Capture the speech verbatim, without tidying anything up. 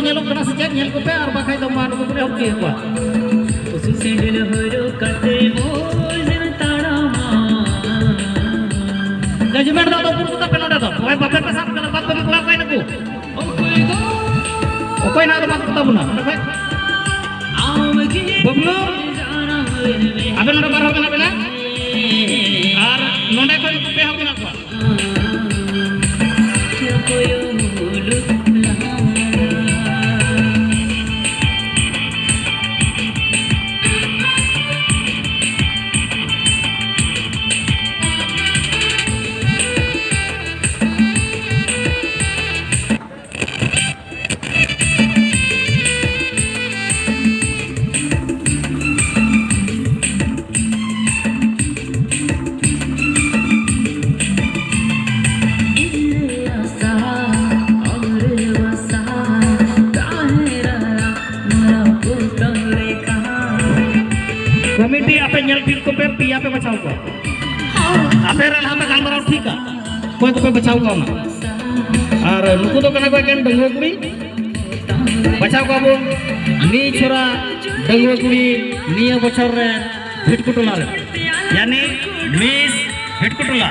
ᱧᱮᱞᱚᱜ ᱠᱟᱱᱟ ᱥᱮ ᱪᱮᱫ? ᱧᱮᱞ ᱠᱚᱯᱮ, ᱟᱨ ᱵᱟᱠᱷᱟᱡ ᱫᱚ ᱢᱟ ᱱᱩᱠᱩ ᱠᱚᱞᱮ ᱮᱦᱚᱵ ᱠᱮᱫ ᱠᱚᱣᱟ᱾ ᱩᱥᱩᱞ ᱥᱮᱸᱜᱮᱞ ᱦᱚᱨᱚᱜ ᱠᱟᱛᱮ ᱢᱚᱡᱽ ᱮᱢ ᱛᱟᱲᱟᱢᱟ᱾ Judgement ᱫᱚ ᱟᱫᱚ ᱩᱠᱩᱨ ᱠᱚ ᱛᱟᱯᱮ ᱱᱚᱰᱮ ᱫᱚ? ᱚᱠᱚᱭ ᱵᱟᱯᱮ ᱯᱮᱥᱟᱵ ᱠᱟᱱᱟ, ᱵᱟᱫ ᱵᱟᱹᱠᱤ ᱠᱚᱲᱟ ᱚᱠᱟᱭ ᱱᱟᱠᱚ? ᱚᱠᱚᱭ ᱱᱟᱜ ᱫᱚ ᱵᱟᱫ ᱠᱚ ᱛᱟᱵᱚᱱᱟ ᱱᱚᱰᱮ ᱠᱷᱚᱡ? ᱵᱟᱹᱵᱞᱩ, ᱟᱵᱮᱱ ᱱᱚᱰᱮ ᱵᱟᱨ ᱦᱚᱲ ᱢᱮᱱᱟᱜ ᱵᱮᱱᱟ, ᱟᱨ ᱱᱚᱰᱮ ᱠᱷᱚᱡ ᱯᱮ ᱦᱚᱲ ᱢᱮᱱᱟᱜ ᱠᱚᱣᱟ᱾ ᱠᱚᱢᱤᱴᱤ, ᱟᱯᱮ ᱧᱮᱞ ᱴᱷᱤᱠ ᱠᱚᱯᱮ, ᱯᱮᱭᱟ ᱯᱮ ᱵᱟᱪᱷᱟᱣ ᱠᱚᱣᱟ᱾ ᱟᱯᱮ ᱨᱮ ᱞᱟᱦᱟ ᱯᱮ ᱜᱟᱞᱢᱟᱨᱟᱣ ᱴᱷᱤᱠᱟ, ᱚᱠᱚᱭ ᱠᱚᱯᱮ ᱵᱟᱪᱷᱟᱣ ᱠᱚᱣᱟ ᱚᱱᱟ᱾ ᱟᱨ ᱱᱩᱠᱩ ᱫᱚ ᱠᱟᱱᱟ ᱠᱚ ᱮᱠᱮᱱ ᱰᱟᱺᱜᱩᱣᱟᱹ ᱠᱩᱲᱤ᱾ ᱵᱟᱪᱷᱟᱣ ᱠᱚᱣᱟ ᱵᱚᱱ ᱢᱤᱫ ᱪᱷᱚᱲᱟ ᱰᱟᱺᱜᱩᱣᱟᱹ ᱠᱩᱲᱤ ᱱᱤᱭᱟᱹ ᱵᱚᱪᱷᱚᱨ ᱨᱮ ᱵᱷᱤᱴᱠᱩ ᱴᱚᱞᱟ ᱨᱮ, ᱭᱟᱱᱤ ᱢᱤᱥ ᱵᱷᱤᱴᱠᱩ ᱴᱚᱞᱟ᱾